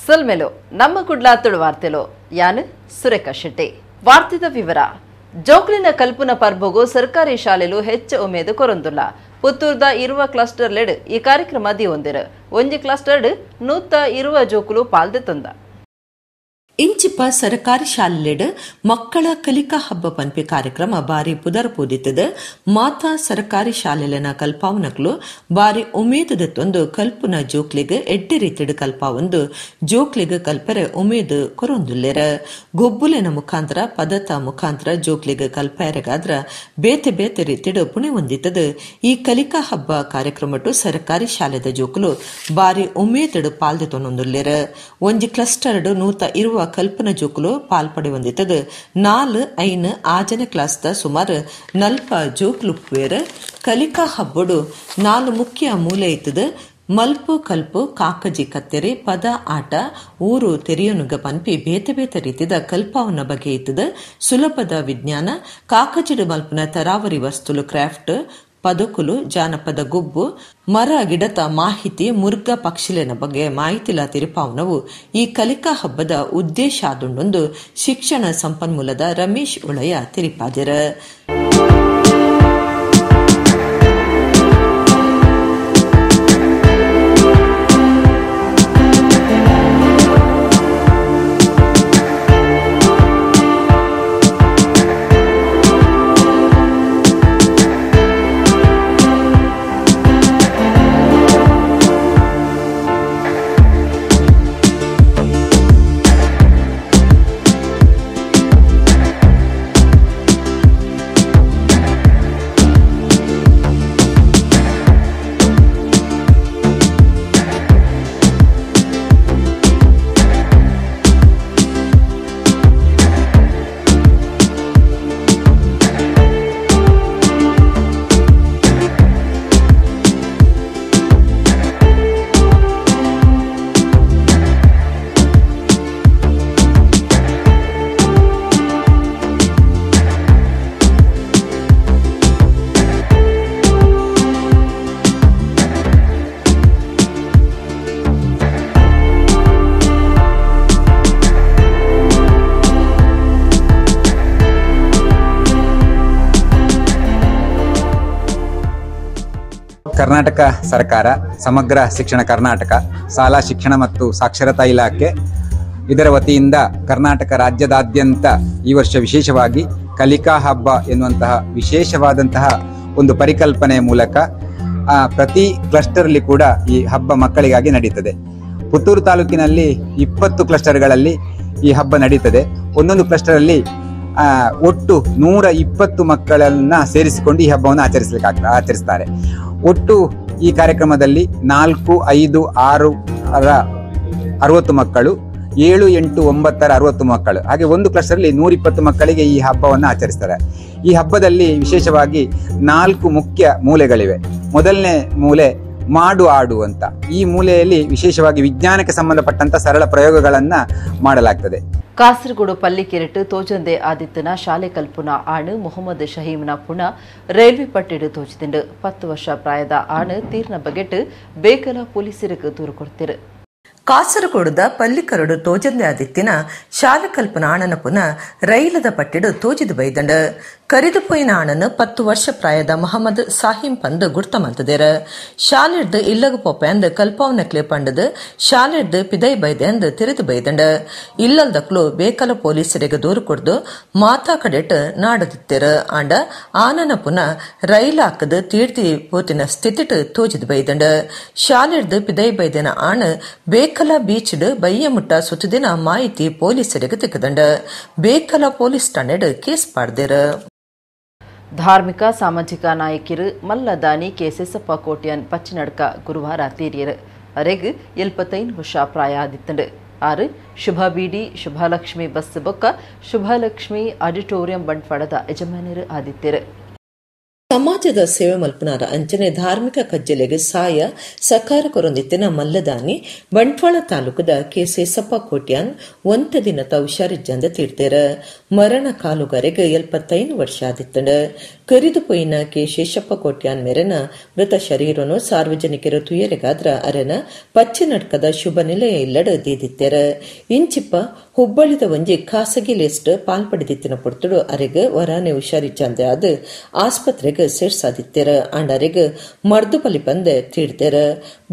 ಸೊಲ್ಮೆಲು ನಮ್ಮ ಕುಡ್ಲ ತುಳು ವಾರ್ತೆಲು ಯಾನ್ ಸುರೇಖಾ ಶೆಟ್ಟಿ. ವಾರ್ತೆದ ವಿವರ. ಜೋಕ್ಲಿನ ಕಲ್ಪುನ ಪರ್ಬಗು ಸರ್ಕಾರಿ ಶಾಲೆಲು ಹೆಚ್ಚು ಉಮೇದು ಕೊರೊಂದುಲ್ಲ. ಪುತ್ತೂರ್ದ ಇರುವ ಕ್ಲಸ್ಟರ್ ಲೆಡ್ ಈ ಕಾರ್ಯಕ್ರಮ ದಿಯೊಂದೆರ್. ಒಂಜಿ ಕ್ಲಸ್ಟರ್ಡ್ 120 ಜೋಕುಲು ಪಾಲ್ದೆ ತಂದ. ಇಂಚಿಪ ಸರಕಾರಿ ಶಾಲೆಡ್ ಮಕ್ಕಳ ಕಲಿಕಾ ಹಬ್ಬ ಪನ್ಪಿ ಕಾರ್ಯಕ್ರಮ ಬಾರಿ ಪುದರ್ ಪೂದಿತ್ತದ. ಮಾತಾ ಸರಕಾರಿ ಶಾಲೆಲೆನ ಕಲ್ಪಾವನಕ್ಲು ಬಾರಿ ಉಮೇದದತ್ತೊಂದು ಕಲ್ಪುನ ಜೋಕ್ಲೆಗ್ ಎಡ್ಡೆ ರೀತಿಡ್ ಕಲ್ಪಾವೊಂದು ಜೋಕ್ಲೆಗ್ ಕಲ್ಪರೆ ಉಮೇದ್ ಕೊರೊಂದುಲ್ಲೆರ್. ಗೊಬ್ಬುಲೆನ ಮುಖಾಂತರ ಪದತ ಮುಖಾಂತರ ಜೋಕ್ಲೆಗ್ ಕಲ್ಪಾಯರೆಗಾದ್ರ ಬೇತೆ ಬೇತೆ ರೀತಿಡ್ ಪುಣೆ ಹೊಂದಿತ್ತದ. ಈ ಕಲಿಕಾ ಹಬ್ಬ ಕಾರ್ಯಕ್ರಮಟ್ಟು ಸರಕಾರಿ ಶಾಲೆದ ಜೋಕುಲು ಬಾರಿ ಉಮೇದಡ್ ಪಾಲ್ದೆ ತೊನೊಂದುಲ್ಲೆರ್. ಒಂಜಿ ಕ್ಲಸ್ಟರ್ಡ್ 120 ಕಲ್ಪನ ಜೋಕುಲು ಪಾಲ್ಪಡೆ ಹೊಂದಿತ್ತದು. 4, 5, 6ನೇ ಕ್ಲಾಸ್ the ಸುಮಾರು 40 ಜೋಕುಲು ಪುವೇರ್. ಕಲಿಕಾ ಹಬ್ಬಡು 4 ಮುಖ್ಯ ಮೂಲೆ ಇತ್ತದು. ಮಲ್ಪು ಕಲ್ಪು, ಕಾಕಜಿ ಕತ್ತೆರೆ, ಪದ ಆಟ, ಊರು ತೆರೆಯನುಗ ಪನ್ಪಿ ಬೇತೆ ಬೇತೆ ರೀತಿದ ಕಲ್ಪಾವನ ಬಗೆ ಇತ್ತದು. ಸುಲಭದ ವಿಜ್ಞಾನ, ಕಾಕಜಿಡು ಮಲ್ಪುನ ತರಾವರಿ ವಸ್ತುಲು, ಕ್ರಾಫ್ಟ್, ಪದಕುಲು, ಜಾನಪದ ಗುಬ್ಬು, ಮರ ಗಿಡತ ಮಾಹಿತಿ, ಮುರ್ಗ ಪಕ್ಷಿಲೆನ ಬಗ್ಗೆ ಮಾಹಿತಿಲ ತಿರುಪಾವನವು ಈ ಕಲಿಕಾ ಹಬ್ಬದ ಉದ್ದೇಶ ಆದುಂಡೊಂದು ಶಿಕ್ಷಣ ಸಂಪನ್ಮೂಲದ ರಮೇಶ್ ಉಳಯ ತಿರುಪಾದಿರ. ಕರ್ನಾಟಕ ಸರ್ಕಾರ ಸಮಗ್ರ ಶಿಕ್ಷಣ ಕರ್ನಾಟಕ ಶಾಲಾ ಶಿಕ್ಷಣ ಮತ್ತು ಸಾಕ್ಷರತಾ ಇಲಾಖೆ ಇದರ ವತಿಯಿಂದ ಕರ್ನಾಟಕ ರಾಜ್ಯದಾದ್ಯಂತ ಈ ವರ್ಷ ವಿಶೇಷವಾಗಿ ಕಲಿಕಾ ಹಬ್ಬ ಎನ್ನುವಂತಹ ವಿಶೇಷವಾದಂತಹ ಒಂದು ಪರಿಕಲ್ಪನೆಯ ಮೂಲಕ ಪ್ರತಿ ಕ್ಲಸ್ಟರ್ಲಿ ಕೂಡ ಈ ಹಬ್ಬ ಮಕ್ಕಳಿಗಾಗಿ ನಡೀತದೆ. ಪುತ್ತೂರು ತಾಲೂಕಿನಲ್ಲಿ 20 ಕ್ಲಸ್ಟರ್ಗಳಲ್ಲಿ ಈ ಹಬ್ಬ ನಡೀತದೆ. ಒಂದೊಂದು ಕ್ಲಸ್ಟರಲ್ಲಿ ಒಟ್ಟು 120 ಮಕ್ಕಳನ್ನ ಸೇರಿಸಿಕೊಂಡು ಈ ಹಬ್ಬವನ್ನು ಆಚರಿಸ್ತಾರೆ. ಒಟ್ಟು ಈ ಕಾರ್ಯಕ್ರಮದಲ್ಲಿ 4, 5, 6 60 ಮಕ್ಕಳು, 7, 8, 9 60 ಮಕ್ಕಳು, ಹಾಗೆ ಒಂದು ಕ್ಲಸ್ಟರಲ್ಲಿ 120 ಮಕ್ಕಳಿಗೆ ಈ ಹಬ್ಬವನ್ನು ಆಚರಿಸ್ತಾರೆ. ಈ ಹಬ್ಬದಲ್ಲಿ ವಿಶೇಷವಾಗಿ 4 ಮುಖ್ಯ ಮೂಲೆಗಳಿವೆ. ಮೊದಲನೇ ಮೂಲೆ ಮಾಡು ಆಡು ಅಂತ. ಈ ಮೂಲೆಯಲ್ಲಿ ವಿಶೇಷವಾಗಿ ವಿಜ್ಞಾನಕ್ಕೆ ಸಂಬಂಧಪಟ್ಟಂತ ಸರಳ ಪ್ರಯೋಗಗಳನ್ನ ಮಾಡಲಾಗ್ತದೆ. ಕಾಸರಗೋಡು ಪಲ್ಲಿಕೆರೆಟ್ಟು ತೋಜಂದೆ ಆದಿತ್ಯನ ಶಾಲೆ ಕಲ್ಪುನ ಆಣು ಮೊಹಮ್ಮದ್ ಶಹೀಮ್ನ ಪುಣ ರೈಲ್ವೆ ಪಟ್ಟಿಡು ತೋಜಿದಿಂಡು. 10 ವರ್ಷ ಪ್ರಾಯದ ಆಣು ತೀರ್ನ ಬಗೆಟ್ ಬೇಕಲ ಪೊಲೀಸರಿಗೆ ದೂರು ಕೊಡ್ತಿರು. ಕಾಸರಗೋಡುದ ಪಲ್ಲಿಕರಡು ತೋಜಂದೆ ಆದಿತ್ತಿನ ಶಾಲೆ ಕಲ್ಪನ ಆಣನ ಪುನ ರೈಲದ ಪಟ್ಟಿಡು ತೋಜಿದು ಬೈದಂಡು. ಕರಿದು ಪೋಯಿನ ಆಣನು 10 ವರ್ಷ ಪ್ರಾಯದ ಮೊಹಮ್ಮದ್ ಸಾಹಿಂ ಪಂದು ಗುರ್ತ ಮಲ್ತದೇರ. ಶಾಲೆಡ್ದು ಇಲ್ಲಗ ಪೋಪೆ ಅಂದ್ ಕಲ್ಪಾವನಕ್ಲೆ ಪಂಡದು ಶಾಲೆಡ್ದು ಪಿದೈ ಬೈದೆ ಅಂದ್ ತೆರೆದು ಬೈದಂಡು. ಇಲ್ಲಲ್ದಕ್ಲು ಬೇಕಲ ಪೊಲೀಸರಿಗೆ ದೂರು ಕೊಡ್ದು ಮಾತಾ ಕಡೆಟ್ ನಾಡದಿತ್ತೆರ. ಆಂಡ ಆನನ ಪುನ ರೈಲ್ ಹಾಕದು ತೀರ್ತಿ ಪೋತಿನ ಸ್ಥಿತಿಟ್ ತೋಜಿದು ಬೈದಂಡು. ಶಾಲೆಡ್ದು ಪಿದೈ ಬೈದೆನ ಆಣ ಬೇಕಲ ಬೀಚ್ಡ್ ಬಯ್ಯ ಮುಟ್ಟ ಸುತ್ತದಿನ ಮಾಹಿತಿ ಪೊಲೀಸರಿಗೆ ತಿಕ್ಕದಂಡ. ಬೇಕಲ ಪೊಲೀಸ್ ಠಾಣೆಡ್ ಕೇಸ್ ಪಾಡ್ದೇರ. ಧಾರ್ಮಿಕ ಸಾಮಾಜಿಕ ನಾಯಕಿರು ಮಲ್ಲದಾನಿ ಕೆ ಸೆಸಪ್ಪ ಕೋಟ್ಯಾನ್ ಪಚ್ಚಿನಡ್ಕ ಗುರುವಾರ ತೀರಿಯರು. ಅರೆಗ್ 75 ವರ್ಷ ಪ್ರಾಯ ಆದಿತ್ತಂಡು. ಆರು ಶುಭ ಬೀಡಿ ಶುಭಲಕ್ಷ್ಮಿ ಬಸ್ ಬೊಕ್ಕ ಶುಭಲಕ್ಷ್ಮಿ ಆಡಿಟೋರಿಯಂ ಬಂಟ್ವಾಳದ ಯಜಮಾನರು ಆದಿತ್ಯರು. ಸಮಾಜದ ಸೇವೆ ಮಲ್ಪನಾರ ಅಂಚನೆ ಧಾರ್ಮಿಕ ಕಜ್ಜಲೆಗೆ ಸಾಯ ಸಕಾರ ಕೊರೊಂದಿತ್ತಿನ ಮಲ್ಲದಾನಿ ಬಂಟ್ವಾಳ ತಾಲೂಕದ ಕೆ ಸೇಸಪ್ಪ ಕೋಟ್ಯಾನ್ ಒಂತ ದಿನತ ಹುಷಾರಿಜ್ಜಂದ ತೀರ್ತೆರ. ಮರಣ ಕಾಲುಗಾರೆಗೆ 75 ವರ್ಷ ಆದಿತ್ತಂಡ. ಕರಿದು ಪೋಯಿನ ಕೆ ಶೇಷಪ್ಪ ಕೋಟ್ಯಾನ್ ಮೇರೆನ ಮೃತ ಶರೀರನು ಸಾರ್ವಜನಿಕರು ತುಯರೆಗಾದ್ರ ಅರೆನ ಪಚ್ಚಿನಡ್ಕದ ಶುಭ ನಿಲಯ ಇಲ್ಲಡ ದೀದಿತ್ತೆರ. ಇಂಚಿಪ್ಪ ಹುಬ್ಬಳ್ಳಿದ ಒಂಜಿ ಖಾಸಗಿ ಲಿಸ್ಟ್ ಪಾಲ್ಪಡೆದಿತ್ತಿನ ಪೊರ್ತುಡು ಅರೆಗ್ ವರಾನೆ ಹುಷಾರಿಜ್ಜಂದೆ ಆದ್ ಆಸ್ಪತ್ರೆಗ್ ಸೇರ್ಸಾದಿತ್ತೆರ. ಆಂಡ ಅರೆಗ್ ಮರ್ದು ಪಲಿಪಂದೆ ತೀರ್ದೆರ.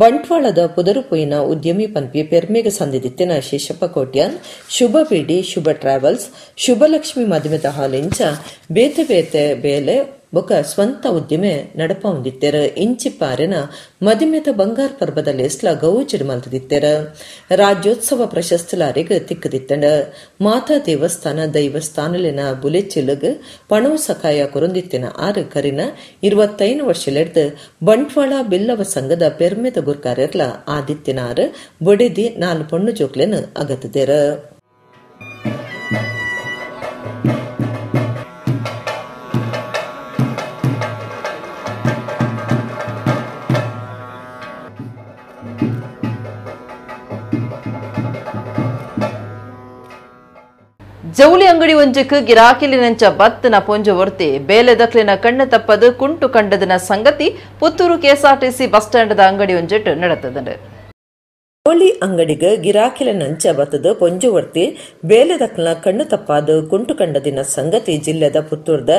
ಬಂಟ್ವಾಳದ ಪುದರು ಪೋಯಿನ ಉದ್ಯಮಿ ಪನ್ಪಿ ಪೆರ್ಮೆಗ್ ಸಂದಿದಿತ್ತಿನ ಶೇಷಪ್ಪ ಕೋಟ್ಯಾನ್ ಶುಭ ಬೀಡಿ, ಶುಭ ಟ್ರಾವೆಲ್ಸ್, ಶುಭಲಕ್ಷ್ಮಿ ಮಾಧ್ಯಮದ ಹಾಲ್ ಇಂಚ ಬೇತೆ ಬೇತೆ ಬೇಲೆ ಬೊಕ ಸ್ವಂತ ಉದ್ಯಮೆ ನಡಪ ಹೊಂದಿತ್ತೆರ. ಇಂಚಿಪ್ಪಾರೆನ ಮದಿಮೆದ ಬಂಗಾರ ಪರ್ಬದ ಲೇಸ್ಲ ಗೌಜಿಡ್ ಮಲ್ತದಿತ್ತೆರ. ರಾಜ್ಯೋತ್ಸವ ಪ್ರಶಸ್ತಿಲಾರಿಗ್ ತಿಕ್ಕದಿತ್ತಂಡ. ಮಾತಾ ದೇವಸ್ಥಾನ ದೈವಸ್ಥಾನಲಿನ ಬುಲೆಚಿಲಗ್ ಪಣವು ಸಕಾಯ ಕೊರೊಂದಿತ್ತಿನ ಆರು ಕರಿನ 25 ವರ್ಷಲೆಡ್ದ್ ಬಂಟ್ವಾಳ ಬಿಲ್ಲವ ಸಂಘದ ಪೆರ್ಮೆದ ಗುರ್ಕಾರೆರ್ಲ ಆದಿತ್ತಿನ ಆರು ಬೊಡೆದಿ 4 ಪೊಣ್ಣು ಜೋಕ್ಲೆನ್ ಅಗತದೆರ. ಜೌಲಿ ಅಂಗಡಿ ಒಂಜಕ್ಕೆ ಗಿರಾಕಿಲಿನಂಚ ಬತ್ತನ ಪೊಂಜ ವರ್ತಿ ಬೇಲೆ ದಕ್ಲಿನ ಕಣ್ಣು ತಪ್ಪದು ಕುಂಟು ಕಂಡದನ ಸಂಗತಿ ಪುತ್ತೂರು KSRTC bus ಸ್ಟ್ಯಾಂಡ್ದ ಅಂಗಡಿ ಒಂಜೆಟ್ಟು ನಡೆತದಂಡು. ಜೌಲಿ ಅಂಗಡಿಗೆ ಗಿರಾಕಿಲಿನಂಚ ಬತ್ತದ ಪೊಂಜುವರ್ತಿ ಬೇಲೆ ದಕ್ಲಿನ ಕಣ್ಣು ತಪ್ಪಾದ ಕುಂಟು ಕಂಡದಿನ ಸಂಗತಿ ಜಿಲ್ಲೆದ ಪುತ್ತೂರ್ದ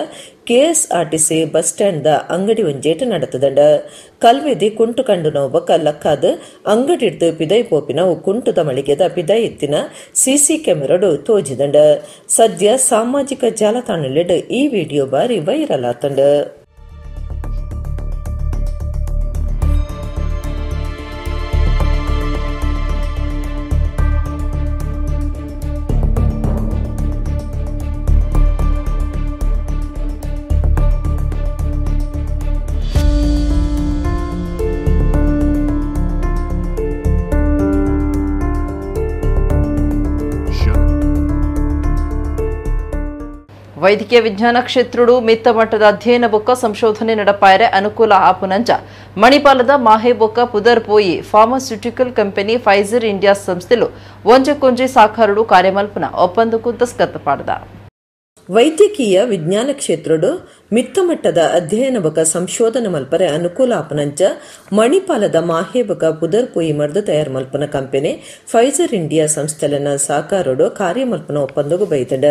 KSRTC bus stand the ಅಂಗಡಿ ಒಂಜೇಟ ನಡೆತದಂಡ. ಕಲ್ವೆದಿ ಕುಂಟು ಕಂಡು ನೋಬಕ ಲಕ್ಕಾದ ಅಂಗಡಿಡ್ದು ಪಿದೈ ಪೋಪಿನವು ಕುಂಟುದ ಮಳಿಗೆದ ಪಿದೈ ಎತ್ತಿನ ಸಿಸಿ ಕ್ಯಾಮೆರಾಡು ತೋಜಿದಂಡ. ಸದ್ಯ ಸಾಮಾಜಿಕ ಜಾಲತಾಣಲೆಡ್ ಈ ವಿಡಿಯೋ ಬಾರಿ ವೈರಲ್ ಆತಂಡ. ವೈದ್ಯಕೀಯ ವಿಜ್ಞಾನ ಕ್ಷೇತ್ರಡು ಮಿತ್ತ ಮಟ್ಟದ ಅಧ್ಯಯನ ಬೊಕ್ಕ ಸಂಶೋಧನೆ ನಡಪಾಯರೆ ಅನುಕೂಲ ಆಪುನಂಚ ಮಣಿಪಾಲದ ಮಾಹೆ ಬೊಕ್ಕ ಪುದರ್ ಪೋಯಿ pharmaceutical company Pfizer India ಸಂಸ್ಥೆಲು ಒಂಜಕ್ಕೊಂಜಿ ಸಾಕಾರುಡು ಕಾರ್ಯಮಲ್ಪನ ಒಪ್ಪಂದಕ್ಕೂ Daskat ಪಾಡದ. ವೈದ್ಯಕೀಯ ವಿಜ್ಞಾನ ಕ್ಷೇತ್ರಡು ಮಿತ್ತಮಟ್ಟದ ಅಧ್ಯಯನ ಬೊಕ ಸಂಶೋಧನೆ ಮಲ್ಪರೆ ಅನುಕೂಲ ಆಪನಂಚ ಮಣಿಪಾಲದ ಮಾಹೆ ಬೊಕ ಪುದರ್ ಪೋಯಿ ಮರ್ದು ತಯಾರು ಮಲ್ಪನ company Pfizer India ಸಂಸ್ಥೆಲನ ಸಾಕಾರೋಡು ಕಾರ್ಯಮಲ್ಪನ ಒಪ್ಪಂದಗೂ ಬೈದಂಡ.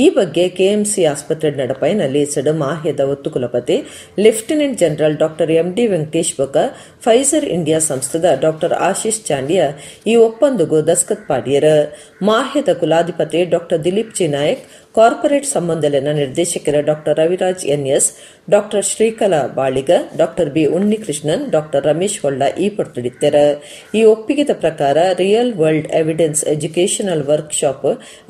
ಈ ಬಗ್ಗೆ ಕೆಎಂಸಿ ಆಸ್ಪತ್ರೆ ನಡಪೈನ ಲೇಸಡ್ ಮಾಹೆದ ಒತ್ತು ಕುಲಪತಿ lieutenant general doctor MD Venkatesh ಬೊಕ ಫೈಜರ್ ಇಂಡಿಯಾ ಸಂಸ್ಥೆದ ಡಾಕ್ಟರ್ ಆಶೀಶ್ ಚಾಂಡಿಯಾ ಈ ಒಪ್ಪಂದಗೂ Daskat ಪಾಡಿಯರ. ಮಾಹೆದ ಕುಲಾಧಿಪತಿ doctor Dilip G Nayak, corporate ಸಂಬಂಧಲೆನ ನಿರ್ದೇಶಕರ doctor Raviraj NS, doctor Srikala Baliga, doctor B Unnikrishnan, doctor Ramesh Holla ಈ ಪೊರ್ತುಡಿತ್ತೆರ. ಈ ಒಪ್ಪಿಗೆದ ಪ್ರಕಾರ real world evidence educational workshop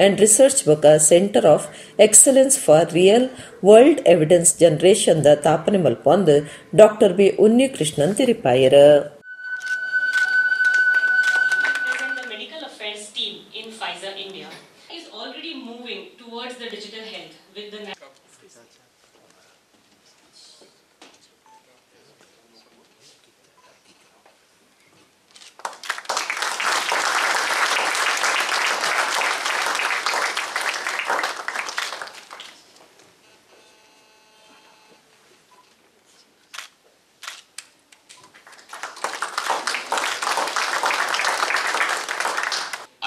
and research ಬೊಕ centre of excellence for real world evidence generation the ತಾಪನೆ ಮಲ್ಪೊಂದು doctor B Unnikrishnan ತಿರಿಪಾಯರ. Towards the digital health with the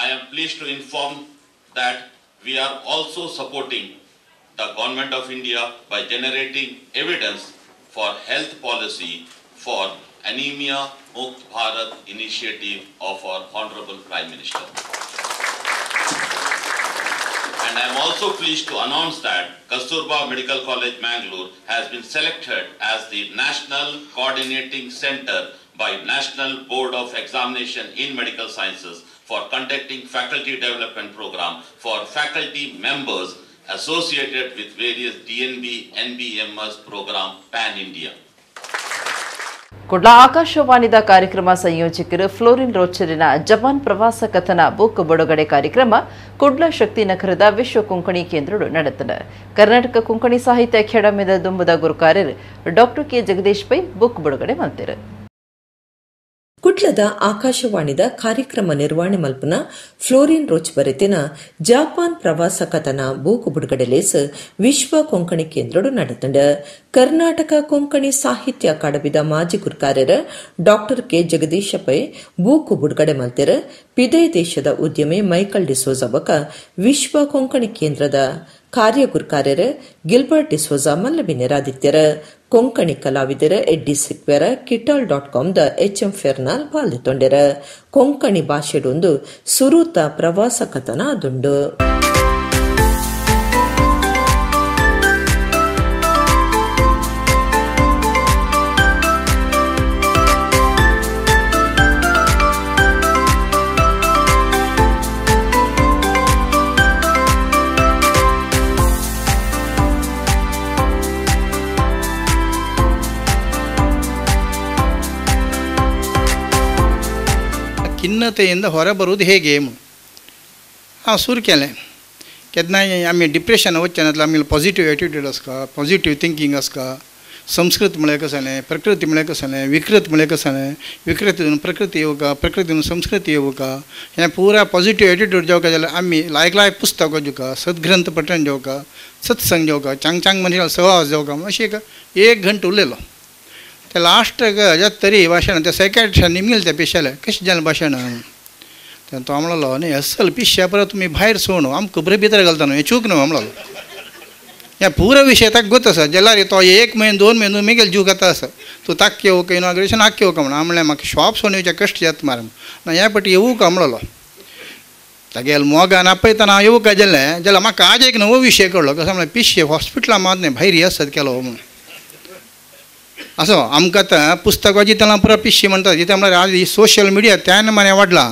I am pleased to inform that we are also supporting the Government of India by generating evidence for health policy for Anemia Mukt Bharat initiative of our Honorable Prime Minister. And I am also pleased to announce that Kasturba Medical College, Mangalore has been selected as the National Coordinating Center by National Board of Examination in Medical Sciences for conducting faculty development program for faculty members associated with various DNB, NBMS program pan-India. Kudla ಆಕಾಶವಾಣಿದ ಕಾರ್ಯಕ್ರಮ ಸಂಯೋಜಕರು fluorine ರೋಚರಿನ Japan ಪ್ರವಾಸ ಕಥನ book ಬಿಡುಗಡೆ ಕಾರ್ಯಕ್ರಮ ಕುಡ್ಲ ಶಕ್ತಿ ನಗರದ ವಿಶ್ವ ಕೊಂಕಣಿ ಕೇಂದ್ರಡು ನಡೆತದೆ. ಕರ್ನಾಟಕ ಕೊಂಕಣಿ ಸಾಹಿತ್ಯ ಅಕಾಡೆಮಿದ ದುಂಬುದ ಗುರುಕಾರ್ಯರು doctor K Jagadish Pai book ಬಿಡುಗಡೆ ಮಾಡ್ತಾರೆ. ಕುಡ್ಲದ ಆಕಾಶವಾಣಿದ ಕಾರ್ಯಕ್ರಮ ನಿರ್ವಹಣೆ ಮಲ್ಪುನ ಫ್ಲೋರಿನ್ ರೋಚ್ ಬರೆತಿನ ಜಪಾನ್ ಪ್ರವಾಸ ಕಥನ ಬೂಕು ಬುಡುಗಡೆ ಲೇಸ್ ವಿಶ್ವ ಕೊಂಕಣಿ ಕೇಂದ್ರಡು ನಡೆತಂಡ. ಕರ್ನಾಟಕ ಕೊಂಕಣಿ ಸಾಹಿತ್ಯ ಅಕಾಡೆಮಿದ ಮಾಜಿ ಗುರ್ಕಾರ್ಯರ doctor K Jagadish Pai book ಬುಡುಗಡೆ ಮಲ್ತೆರ್. ಪಿದೈ ದೇಶದ ಉದ್ಯಮಿ ಮೈಕಲ್ ಡಿಸೋಜಾ ಬೊಕ ವಿಶ್ವ ಕೊಂಕಣಿ ಕೇಂದ್ರದ ಕಾರ್ಯಗುರ್ಕಾರ್ಯರ ಗಿಲ್ಬರ್ಟ್ ಡಿಸೋಜಾ ಮಲ್ಲಬಿನ್ಯರಾದಿತ್ಯರ. ಕೊಂಕಣಿ ಕಲಾವಿದರ Eddie Sequeira Kitaal dot com the H M ಫೆರ್ನಾಲ್ ಪಾಲ್ದೊಂಡೆರ. ಕೊಂಕಣಿ ಭಾಷೆಡೊಂದು ಸುರೂತ ಪ್ರವಾಸ ಕಥನ ಅದುಂಡು. ಖಿನ್ನತೆಯಿಂದ ಹೊರಬರುವುದು ಹೇಗೆ? ಹಾಂ ಸುರು केलें केन्नाय आमी डिप्रेशन वचचें नासलें, आमी पॉझिटिव एटिट्यूड आसता, पॉझिटिव थिंकींग आसता. संस्कृत म्हळ्यार कसलें, प्रकृती म्हळ्यार कसलें, विकृत म्हळ्यार कसलें, विकृतीतून प्रकृती येवका, प्रकृतीतून संस्कृती येवका, हें पुरा पॉझिटिव एटिट्यूड जावका जाल्यार आमी लायक लायक पुस्तक वाचुका, सद्ग्रंथ पठण जावका, सत्संग जावका, चांग चांग मनशां सहवास जावका. अशें एक घंटो उलयलो. ते लास्टाक जाता तरी भाशण त्या सायकाट्रिस्टान निमगेलें त्या पेशाले कशें जालें भाशण. तेन्ना तो म्हणलो न्ही असल पिश्या परत तुमी भायर सोडून आमकां बरें भितर घालता न्हू, हें चूक न्हू म्हणलो. ह्या पुरो विशय ताका गोत आसा जाल्यार तो एक म्हयनो 2 म्हयनो मेगेल जीव खाता आसा. तूं ताक येवका इनॉग्रेशन आक येवका म्हणून म्हणलें म्हाका शॉप सोडून येवचें कश्ट जाता मार ना ह्या पटी येवका म्हणलो. तागेले मोगान आपयतना हांव येवका जालें जाल्यार म्हाका आज एक नवो विशय कळ्ळो. कसो म्हणल्यार पिश्ये हॉस्पिटलां मात न्ही भायर आसत केलो म्हणून. असो आमकां आतां पुस्तक वाचितना पुरो पिश्शी म्हणटा कित्याक म्हळ्यार आज सोशल मिडिया त्यान माने वाडला,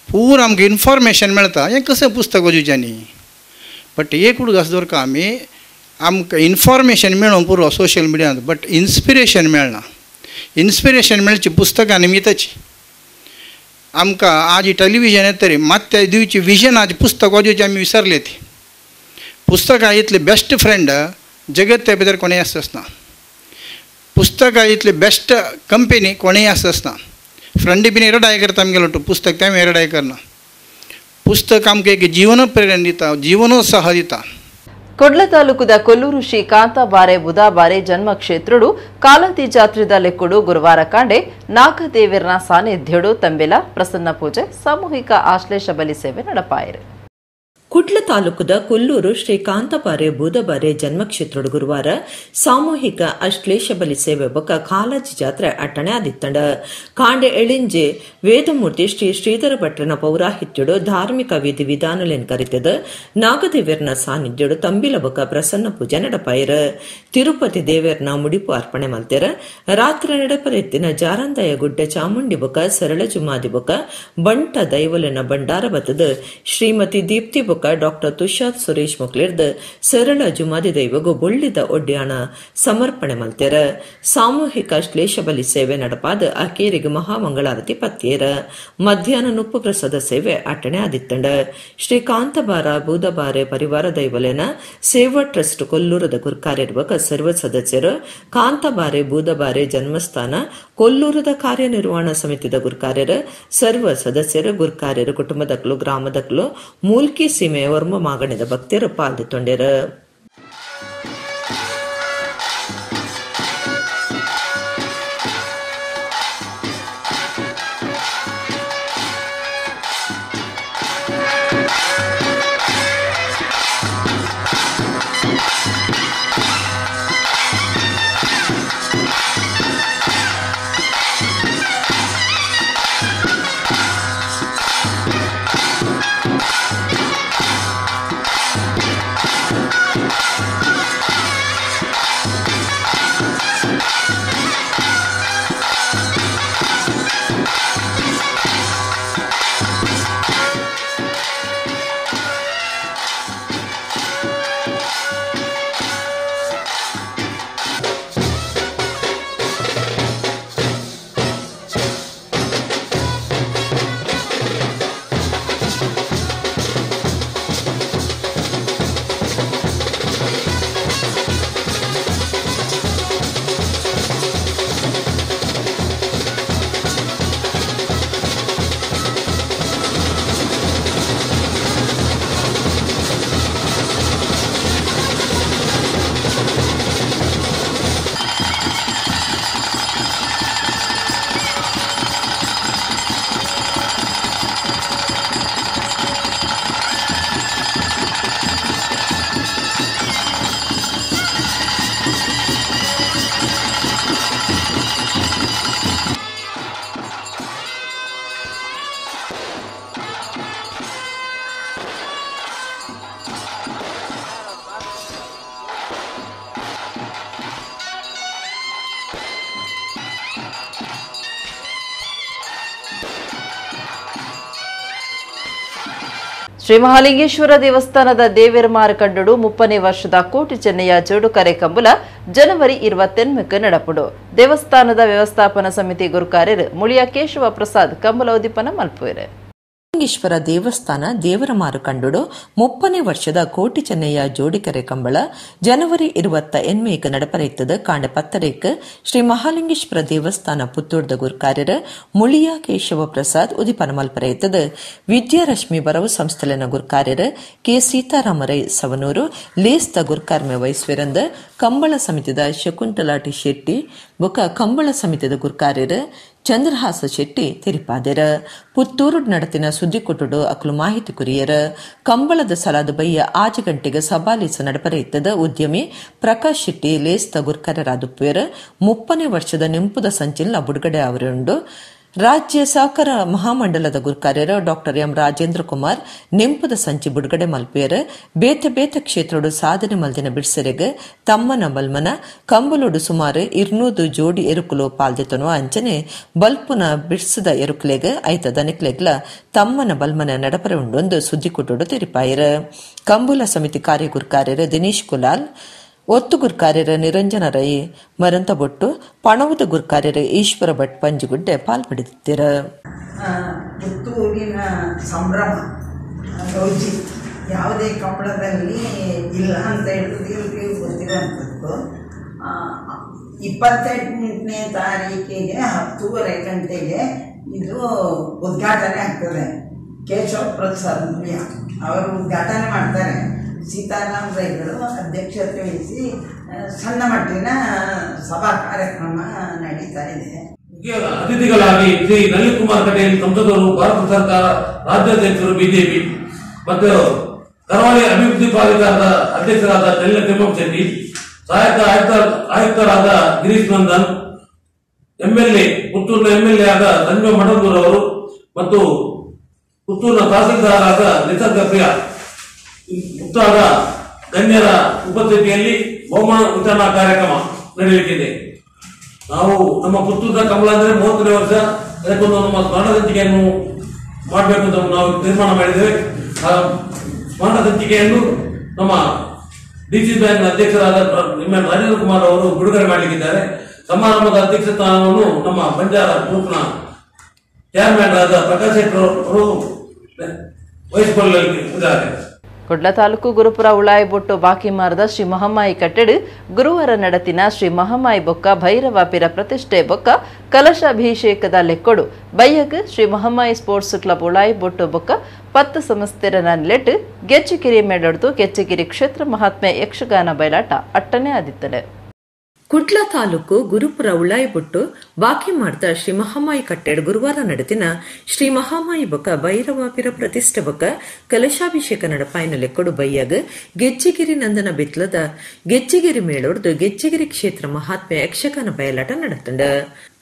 पुरो आमकां इन्फॉर्मेशन मेळटा. हें कशें पुस्तक वाचुचें न्ही. बट एक उडगास दवरका आमी आमकां इन्फॉर्मेशन मेळूं पुरो सोशल मिडियांत, बट इन्स्पिरेशन मेळना. इन्स्पिरेशन मेळची पुस्तकां निमित्ताची. आमकां आज टॅलिविजन येत तरी मात त्या दिवची विजन आज पुस्तक वाचुचें आमी विसरले. ती पुस्तकां इतली बेस्ट फ्रेंड जगत त्या भितर कोणें आसना. पुस्तकां इतली बेस्ट कंपनी कोणेंय आसना. फ्रेंड बीन एरडाय करता आमगेलो टू पुस्तक तें एरडाय करना. पुस्तक आमकां एक जीवन प्रेरणा दिता, जीवनोत्साह दिता. ಕೊಡ್ಲ ತಾಲೂಕುದ ಕೊಲ್ಲೂರು ಶ್ರೀ ಕಾಂತಾಬಾರೆ ಬುಧಾಬಾರೆ ಜನ್ಮಕ್ಷೇತ್ರಡು ಕಾಲಂತಿ ಜಾತ್ರೆದ ಲೆಕ್ಕುಡು ಗುರುವಾರ ಕಾಂಡೆ ನಾಗದೇವಿರ್ನ ಸಾನ್ನಿಧ್ಯಡು ತಂಬೆಲ ಪ್ರಸನ್ನ ಪೂಜೆ ಸಾಮೂಹಿಕ ಆಶ್ಲೇಷ ಬಲಿ ಸೇವೆ ನಡಪಾಯರು. ಕುಡ್ಲ ತಾಲೂಕುದ ಕೊಲ್ಲೂರು ಶ್ರೀ ಕಾಂತಾಬಾರೆ ಬೂದಬಾರೆ ಜನ್ಮಕ್ಷೇತ್ರಡು ಗುರುವಾರ ಸಾಮೂಹಿಕ ಅಶ್ಲೇಷ ಬಲಿ ಸೇವೆ ಬೊಕ್ಕ ಕಾಲಾಜಿ ಜಾತ್ರೆ ಅಟ್ಟಣೆ ಆದಿತ್ತಂಡ. ಕಾಂಡೆ ಎಳಿಂಜೆ ವೇದಮೂರ್ತಿ ಶ್ರೀ ಶ್ರೀಧರ ಭಟ್ರನ ಪೌರಾಹಿತ್ಯಡು ಧಾರ್ಮಿಕ ವಿಧಿ ವಿಧಾನಲೆನ್ ಕರಿತದ ನಾಗದೇವೆರ್ನ ಸಾನ್ನಿಧ್ಯಡು ತಂಬಿಲ ಬೊಕ್ಕ ಪ್ರಸನ್ನ ಪೂಜೆ ನಡಪಾಯರು. ತಿರುಪತಿ ದೇವೆರ್ನ ಮುಡಿಪು ಅರ್ಪಣೆ ಮಲ್ತೆರ. ರಾತ್ರಿ ನಡಪರೆತ್ತಿನ ಜಾರಂದಾಯ ಗುಡ್ಡ ಚಾಮುಂಡಿ ಬೊಕ್ಕ ಸರಳ ಜುಮಾದಿ ಬೊಕ್ಕ ಬಂಟ ದೈವಲೆನ ಭಂಡಾರ ಬತ್ತದ ಶ್ರೀಮತಿ ದೀಪ್ತಿ ಬೊಕ್ಕ ಡಾಕ್ಟರ್ ತುಷಾರ್ ಸುರೇಶ್ ಮೊಕ್ಲಿರ್ದ್ ಸರಳ ಜುಮಾದಿ ದೈವಗು ಬೊಳ್ಳಿದ ಒಡ್ಯಾಣ ಸಮರ್ಪಣೆ ಮಲ್ತೆರ. ಸಾಮೂಹಿಕ ಶ್ಲೇಷ ಬಲಿ ಸೇವೆ ನಡಪಾದ ಅಕೇರಿಗೆ ಮಹಾಮಂಗಳಾರತಿ ಪತ್ಯೇರ. ಮಧ್ಯಾಹ್ನ ನುಪ್ಪು ಪ್ರಸಾದ ಸೇವೆ ಅಟ್ಟಣೆ ಆದಿತ್ತಂಡ. ಶ್ರೀ ಕಾಂತಬಾರ ಬೂದಬಾರೆ ಪರಿವಾರ ದೈವಲೆನ ಸೇವಾ ಟ್ರಸ್ಟ್ ಕೊಲ್ಲೂರದ ಗುರ್ಕಾರ್ಯರ್ಬಕ ಸರ್ವ ಸದಸ್ಯರು ಕಾಂತಬಾರೆ ಬೂದಬಾರೆ ಜನ್ಮಸ್ಥಾನ ಕೊಲ್ಲೂರದ ಕಾರ್ಯನಿರ್ವಹಣಾ ಸಮಿತಿದ ಗುರ್ಕಾರ್ಯರು ಸರ್ವ ಸದಸ್ಯರು ಗುರ್ಕಾರ್ಯರು ಕುಟುಂಬದಕ್ಲು ಗ್ರಾಮದಕ್ಲು ಮೂಲ್ಕಿ ಸೀಮೆ ವರ್ಮ ಮಾಗಣಿದ ಭಕ್ತರು ಪಾಲ್ದೊಂಡೆರು. ಶ್ರೀ ಮಹಾಲಿಂಗೇಶ್ವರ ದೇವಸ್ಥಾನದ ದೇವೇರ ಮಾರುಕಂಡಡು 30ನೇ ವರ್ಷದ ಕೋಟಿ ಚೆನ್ನಯ್ಯ ಜೋಡುಕರೆ ಕಂಬುಲ ಜನವರಿ 28ಕ್ಕೆ ನಡಪುಡು. ದೇವಸ್ಥಾನದ ವ್ಯವಸ್ಥಾಪನಾ ಸಮಿತಿ ಗುರುಕಾರ್ಯರು ಮುಳಿಯ ಕೇಶವ ಪ್ರಸಾದ್ ಕಂಬುಲ ಉದ್ದೀಪನ ಮಲ್ಪುವೆರು. ಮಹಾಲಿಂಗೇಶ್ವರ ದೇವಸ್ಥಾನ ದೇವರ ಮಾರುಕಂಡಡು 30ನೇ ವರ್ಷದ ಕೋಟಿ ಚೆನ್ನಯ್ಯ ಜೋಡಿಕರೆ ಕಂಬಳ ಜನವರಿ 28ಕ್ಕೆ ನಡಪರೈತದ. ಕಾಂಡ 10ಕ್ಕೆ ಶ್ರೀ ಮಹಾಲಿಂಗೇಶ್ವರ ದೇವಸ್ಥಾನ ಪುತ್ತೂರ್ದ ಗುರುಕಾರ್ಯರ ಮುಳಿಯ ಕೇಶವ ಪ್ರಸಾದ್ ಉದಿಪನ ಮಲ್ಪರೈತದ. ವಿದ್ಯಾರಶ್ಮಿ ಬರವು ಸಂಸ್ಥೆಲೆನ ಗುರುಕಾರ್ಯರ ಕೆ ಸೀತಾರಾಮರೈ ಸವನೂರು ಲೇಸ್ದ ಗುರುಕಾರ್ಮೆ ವಹಿಸುವಿರಂದ ಕಂಬಳ ಸಮಿತಿದ ಶಕುಂತಲಾ ಟಿ ಶೆಟ್ಟಿ ಬೊಕ ಕಂಬಳ ಸಮಿತಿದ ಗುರುಕಾರ್ಯರ ಚಂದ್ರಹಾಸ ಶೆಟ್ಟಿ ತೆರಿಪಾದೆರ. ಪುತ್ತೂರು ನಡತಿನ ಸುದ್ದಿಕೊಟ್ಟುಡು ಅಕ್ಲು ಮಾಹಿತಿ ಕುರಿಯರ. ಕಂಬಳದ ಸಲಾದ ಬಯ್ಯ 6 ಗಂಟೆಗೆ ಸಭಾಲೇಸ ನಡಪರೆಯಿತ್ತದ. ಉದ್ಯಮಿ ಪ್ರಕಾಶ್ ಶೆಟ್ಟಿ ಲೇಸ್ದ ಗುರ್ಕರರಾದುಪ್ಪೇರ. 30ನೇ ವರ್ಷದ ನಿಂಪುದ ಸಂಚಿನ ಬುಡುಗಡೆ ಅವರುಂಡು. ರಾಜ್ಯ ಸಹಕಾರ ಮಹಾಮಂಡಲದ ಗುರುಕಾರ್ಯರು ಡಾಕ್ಟರ್ ಎಂ ರಾಜೇಂದ್ರ ಕುಮಾರ್ ನೆಂಪುದ ಸಂಚಿ ಬಿಡುಗಡೆ ಮಲ್ಪೇರ. ಬೇತೆ ಬೇತೆ ಕ್ಷೇತ್ರಡು ಸಾಧನೆ ಮಲ್ದಿನ ಬಿಡ್ಸೆರೆಗ್ ತಮ್ಮನ ಬಲ್ಮನ ಕಂಬಲೋಡು ಸುಮಾರು 200 ಜೋಡಿ ಎರುಕುಲು ಪಾಲ್ದೆತನು. ಅಂಚನೆ ಬಲ್ಪುನ ಬಿಡ್ಸದ ಎರುಕುಲೆಗ್ ಐತ ದನಿಕ್ಲೆಗ್ಲ ತಮ್ಮನ ಬಲ್ಮನ ನಡಪರೆ ಉಂಡೊಂದು ಸುದ್ದಿಕುಟುಡು ತೆರಿಪಾಯಿರ. ಕಂಬುಲ ಸಮಿತಿ ಕಾರ್ಯಗುರುಕಾರ್ಯರು ದಿನೇಶ್ ಕುಲಾಲ್, ಒತ್ತು ಗುರ್ಕಾರ್ಯರ ನಿರಂಜನ ರೈ ಮರಂತ ಬೊಟ್ಟು, ಪಣವುದ ಗುರ್ಕಾರ್ಯರ ಈಶ್ವರ ಭಟ್ ಪಂಜುಗುಡ್ಡೆ ಪಾಲ್ಪಡೆದಿತ್ತರ. ಪುತ್ತೂರಿನ ಸಂಭ್ರಮ ಗೌಜಿ ಯಾವುದೇ ಕಂಬಳದಲ್ಲಿ ಇಲ್ಲ ಅಂತ ಹೇಳಿದ್ರೆ ಎಲ್ರಿಗೂ ಗೊತ್ತಿರುವಂಥದ್ದು. 28ನೇ ತಾರೀಕಿಗೆ 10:30 ಗಂಟೆಗೆ ಇದು ಉದ್ಘಾಟನೆ ಆಗ್ತದೆ. ಕೇಶವ ಪ್ರಸಾದ್ ಮುಳಿಯ ಅವರು ಉದ್ಘಾಟನೆ ಮಾಡ್ತಾರೆ. ಸೀತಾರಾಮ್ ರೈಗಳು ಅಧ್ಯಕ್ಷತೆ ವಹಿಸಿ ಸಣ್ಣ ಮಟ್ಟಿನ ಸಭಾ ಕಾರ್ಯಕ್ರಮ ನಡೀತಾ ಇದೆ. ಮುಖ್ಯ ಅತಿಥಿಗಳಾಗಿ ಶ್ರೀ ನಳಿನ್ ಕುಮಾರ್ ಕಟೀಲ್ ಸಂಸದರು, ಭಾರತ ಸರ್ಕಾರ ರಾಜ್ಯಾಧ್ಯಕ್ಷರು ಬಿಜೆಪಿ ಮತ್ತು ಕರಾವಳಿ ಅಭಿವೃದ್ಧಿ ಪ್ರಾಧಿಕಾರದ ಅಧ್ಯಕ್ಷರಾದ ಚಲ್ಲ ತಿಮ್ಮಪ್ಪ ಶೆಟ್ಟಿ, ಸಹಾಯಕ ಆಯುಕ್ತರಾದ ಗಿರೀಶ್ ನಂದನ್, ಎಂಎಲ್ಎ ಪುತ್ತೂರಿನ ಎಂಎಲ್ಎ ಆದ ಸಂಜಯ್ ಮಠಂದೂರ್ ಅವರು ಮತ್ತು ಪುತ್ತೂರಿನ ತಹಸೀಲ್ದಾರರಾದ ನಿಸರ್ಗ ಪ್ರಿಯ ಮುಂತಾದ ಗಣ್ಯರ ಉಪಸ್ಥಿತಿಯಲ್ಲಿ ಬಹುಮಾನ ವಿತರಣಾ ಕಾರ್ಯಕ್ರಮ ನಡೆಯಲಿದೆ. ನಾವು ನಮ್ಮ ಪುತ್ತೂರಿನ ಕಂಬಳ ಅಂದರೆ 30ನೇ ವರ್ಷ, ಅದಕ್ಕೊಂದು ನಮ್ಮ ಸ್ಮರಣ ಸಂಚಿಕೆಯನ್ನು ಮಾಡಬೇಕು ಅಂತ ನಾವು ತೀರ್ಮಾನ ಮಾಡಿದ್ದೇವೆ. ಆ ಸ್ಮರಣ ಸಂಚಿಕೆಯನ್ನು ನಮ್ಮ ಡಿಸಿ ಬ್ಯಾಂಕ್ ಅಧ್ಯಕ್ಷರಾದ ಎಂ ಎನ್ ರಾಜೇಂದ್ರ ಕುಮಾರ್ ಅವರು ಬಿಡುಗಡೆ ಮಾಡಲಿಕ್ಕಿದ್ದಾರೆ. ಸಮಾರಂಭದ ಅಧ್ಯಕ್ಷ ಸ್ಥಾನವನ್ನು ನಮ್ಮ ಬಂಜಾರ ಗ್ರೂಪ್ನ ಚೇರ್ಮನ್ ಆದ ಪ್ರಕಾಶ್ ಶೆಟ್ಟಿ ಅವರು ವಹಿಸಿಕೊಳ್ಳಲಿದ್ದಾರೆ. ಕುಡ್ಲ ತಾಲೂಕು ಗುರುಪುರ ಉಳಾಯಿಬೊಟ್ಟು ಬಾಕಿಮಾರದ ಶ್ರೀ ಮಹಮ್ಮಾಯಿ ಕಟ್ಟೆಡು ಗುರುವಾರ ನಡತಿನ ಶ್ರೀ ಮಹಮ್ಮಾಯಿ ಬೊಕ್ಕ ಭೈರವ ಪಿರ ಪ್ರತಿಷ್ಠೆ ಬೊಕ್ಕ ಕಲಶಾಭಿಷೇಕದ ಲೆಕ್ಕೊಡು ಬೈಯಗ್ ಶ್ರೀ ಮಹಮ್ಮಾಯಿ ಸ್ಪೋರ್ಟ್ಸ್ ಕ್ಲಬ್ ಉಳಾಯಿಬೊಟ್ಟು ಬೊಕ್ಕ 10 ಸಂಸ್ಥೆರ ನೆಲೆಟ್ ಗೆಜ್ಜಿಗಿರಿ ಮೇಳಡ್ದು ಗೆಜ್ಜಿಗಿರಿ ಕ್ಷೇತ್ರ ಮಹಾತ್ಮೆ ಯಕ್ಷಗಾನ ಬಯಲಾಟ ಅಟ್ಟನೆ ಆದಿತ್ತನೆ. ಕುಡ್ಲ ತಾಲೂಕು ಗುರುಪುರ ಉಳಾಯಿಬೊಟ್ಟು ಬಾಕಿಮಾರ್ದ ಶ್ರೀ ಮಹಾಮಾಯಿ ಕಟ್ಟೆಡ್ ಗುರುವಾರ ನಡೆದಿನ ಶ್ರೀ ಮಹಾಮಾಯಿ ಬೊಕ್ಕ ಭೈರವಾಪಿರ ಪ್ರತಿಷ್ಠೆ ಬೊಕ್ಕ ಕಲಶಾಭಿಷೇಕ ನಡಪಾಯಿನ ಲೆಕ್ಕೊಡು ಬೈಯಗ್ ಗೆಜ್ಜಿಗಿರಿ ನಂದನ ಬಿತ್ಲದ ಗೆಜ್ಜಿಗಿರಿ ಮೇಳೊಡ್ದು ಗೆಜ್ಜಿಗಿರಿ ಕ್ಷೇತ್ರ ಮಹಾತ್ಮೆ ಯಕ್ಷಗಾನ ಬಯಲಾಟ ನಡತಂಡ.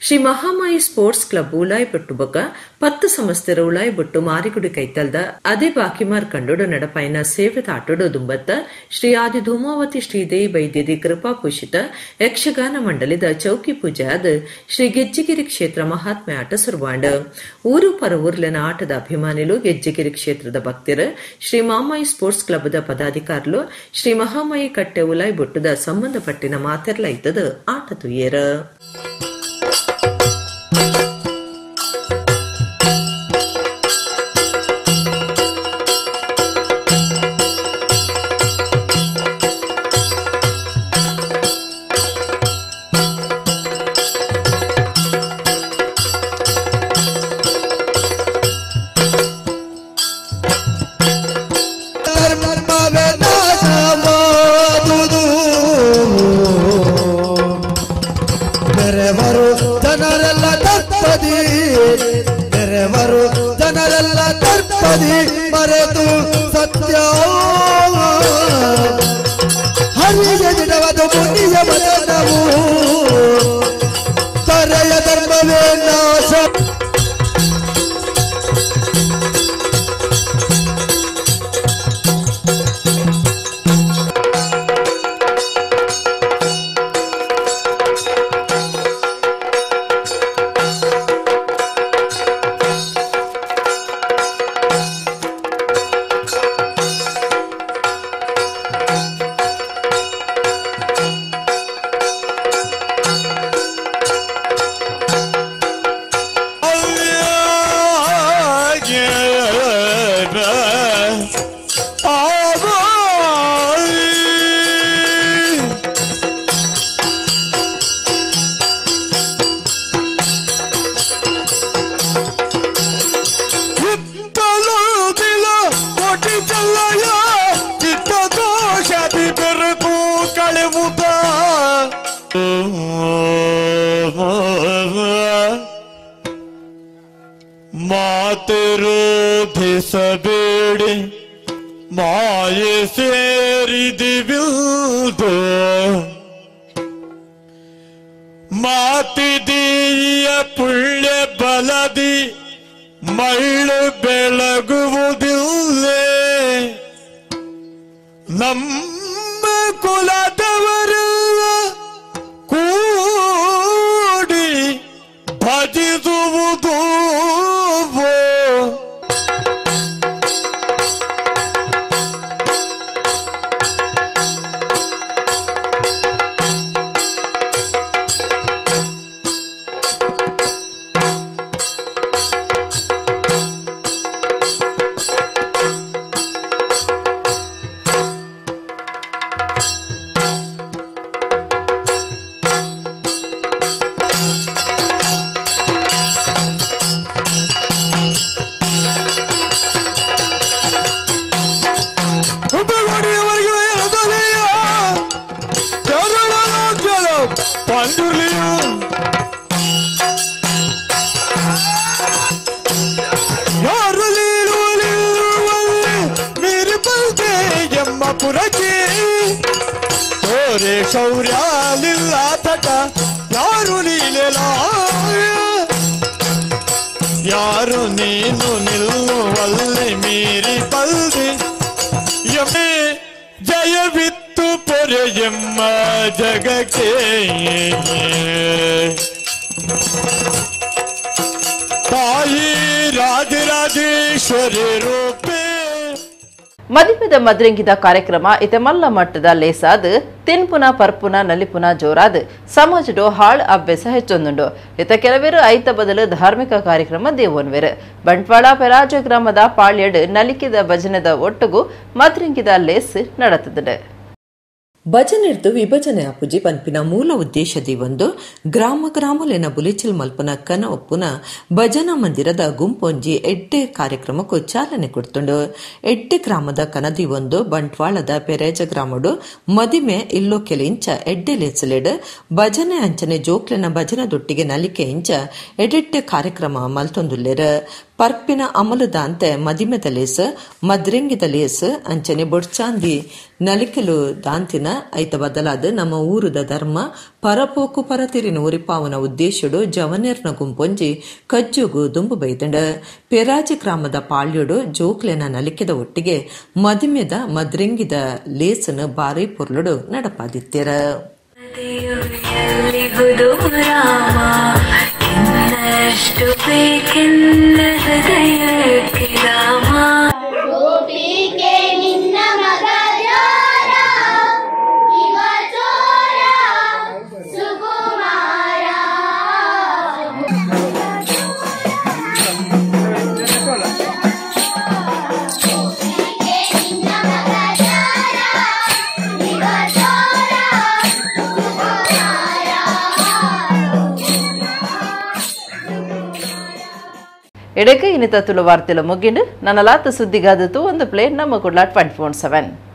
ಶ್ರೀ ಮಹಾಮಾಯಿ ಸ್ಪೋರ್ಟ್ಸ್ ಕ್ಲಬ್ ಉಳಾಯಿಬೊಟ್ಟು ಬೊಕ್ಕ 10 ಸಂಸ್ಥೆರ ಉಳಾಯಿಬೊಟ್ಟು ಮಾರಿಗುಡಿ ಕೈತಲ್ದ ಅದೇ ಬಾಕಿಮಾರ್ ಕಂಡೋಡು ನಡಪಾಯಿನ ಸೇವೆ ತಾಟೋಡು ದುಂಬತ್ತ ಶ್ರೀ ಆದಿ ಧೂಮಾವತಿ ಶ್ರೀದೇವಿ ಬೈದ್ಯದಿ ಕೃಪಾಪೂಷಿತ ಯಕ್ಷಗಾನ ಮಂಡಳಿದ ಚೌಕಿ ಪೂಜೆ ಆದ ಶ್ರೀ ಗೆಜ್ಜಿಗಿರಿ ಕ್ಷೇತ್ರ ಮಹಾತ್ಮೆ ಆಟ ಸುರ್ವಾಂಡ. ಊರು ಪರ ಊರ್ಲೆನ ಆಟದ ಅಭಿಮಾನಿಲು ಗೆಜ್ಜಿಗಿರಿ ಕ್ಷೇತ್ರದ ಭಕ್ತರು ಶ್ರೀ ಮಾಮಾಯಿ ಸ್ಪೋರ್ಟ್ಸ್ ಕ್ಲಬ್ದ ಪದಾಧಿಕಾರಿಲು ಶ್ರೀ ಮಹಾಮಾಯಿ ಕಟ್ಟೆ ಉಲಾಯಿಬೊಟ್ಟದ ಸಂಬಂಧಪಟ್ಟಿನ ಮಾತೆರ್ಲೈತದ ಆಟ ತುಯೇರ. ಮಾತಿರೋಧಿಸಬೇಡಿ ಮಾಯೆ ಸೇರಿದಿವಿಲ್ದು ಮಾತಿದೀಯ ಪುಣ್ಯ ಬಲದಿ ಮಳ್ಳು ಬೆಳಗುವುದಿಲ್ಲೇ ನಮ್ಮ ಕುಲದವರೆಲ್ಲ ಕೂಡಿ ಭಜಿಸುವುದು. ಶೌರ್ಯಾಲಿಲ್ಲ ತಟ ಯಾರು ನೀಲೆಲ ಯಾರು ನೀನು ನಿಲ್ಲುವಲ್ಲಿ ಮೀರಿ ಪಲ್ದಿ ಯಮೇ ಜಯವಿತ್ತು ಪೊರೆಯೆಮ್ಮ ಜಗಕ್ಕೆ ತಾಯಿ ರಾಜರಾಜೇಶ್ವರಿ ರೂಪೇ. ಮದಿಪದ ಮದ್ರಂಗಿದ ಕಾರ್ಯಕ್ರಮ ಇತ ಮಲ್ಲ ಮಟ್ಟದ ಲೇಸಾದ್ ತಿನ್ಪುನ ಪರ್ಪುನ ನಲಿಪುನ ಜೋರಾದ್ ಸಮಾಜಡು ಹಾಳ್ ಅಭ್ಯಾಸ ಹೆಚ್ಚೊಂದುಂಡು. ಇತ ಕೆಲವರು ಐತ ಬದಲು ಧಾರ್ಮಿಕ ಕಾರ್ಯಕ್ರಮ ದೇವೋನ್ವೇರು. ಬಂಟ್ವಾಳ ಪೆರಾಜ ಗ್ರಾಮದ ಪಾಳ್ಯಡ್ ನಲಿಕಿದ ಭಜನದ ಒಟ್ಟುಗು ಮದ್ರಂಗಿದ ಲೇಸ್ ನಡತದುಂಡು. ಭಜನೆರ್ದು ವಿಭಜನೆ ಅಪುಜಿ ಪನ್ಪಿನ ಮೂಲ ಉದ್ದೇಶದಿ ಒಂದು ಗ್ರಾಮ ಗ್ರಾಮಲೆನ ಬುಲಿಚಿಲ್ ಮಲ್ಪನ ಕನ ಒಪ್ಪುನ ಭಜನಾ ಮಂದಿರದ ಗುಂಪೊಂಜಿ ಎಡ್ಡೆ ಕಾರ್ಯಕ್ರಮಕ್ಕೂ ಚಾಲನೆ ಕೊಡ್ತುಂಡು. ಎಡ್ಡೆ ಗ್ರಾಮದ ಕನದಿ ಒಂದು ಬಂಟ್ವಾಳದ ಪೆರೇಜ ಗ್ರಾಮಡು ಮದಿಮೆ ಇಲ್ಲೋ ಕೆಲ ಇಂಚ ಎಡ್ಡೆ ಲೇಸಲೆಡ್ ಭಜನೆ ಅಂಚನೆ ಜೋಕ್ಲೆನ ಭಜನ ದೊಟ್ಟಿಗೆ ನಲಿಕೆ ಇಂಚ ಎಡೆಟ್ಟೆ ಕಾರ್ಯಕ್ರಮ ಮಲ್ತೊಂದುಲ್ಲೆರ್. ಪರ್ಪಿನ ಅಮಲುದಾಂತೆ ಮದಿಮೆದ ಲೇಸ್ ಮದ್ರೆಂಗಿದ ಲೇಸ್ ಅಂಚನೆ ಬೊಡ್ಚಾಂದಿ ನಲಿಕೆಲು ದಾಂತಿನ ಐತ ಬದಲಾದ ನಮ್ಮ ಊರುದ ಧರ್ಮ ಪರಪೋಕು ಪರತಿರಿನ ಉರಿಪಾವನ ಉದ್ದೇಶಡು ಜವನೇರ್ನ ಗುಂಪೊಂಜಿ ಕಜ್ಜುಗು ದುಂಬು ಬೈದಂಡ. ಪೆರಾಜಿ ಗ್ರಾಮದ ಪಾಳ್ಯಡು ಜೋಕ್ಲೆನ ನಲಿಕೆದ ಒಟ್ಟಿಗೆ ಮದಿಮೆದ ಮದ್ರೆಂಗಿದ ಲೇಸನು ಬಾರಿ ಪೊರ್ಲುಡು ನಡಪಾದಿತ್ತೆರ. ಎಡಕ್ಕೆ ಇನ್ನಿತ ತುಳು ವಾರ್ತೆಲ ಮುಗಿಂಡು ನನ್ನ ಲಾತ ಸುದ್ದಿಗಾದತು ಒಂದು ಪ್ಲೇ ನಮ್ಮ ಕುಡ್ಲ 24/7.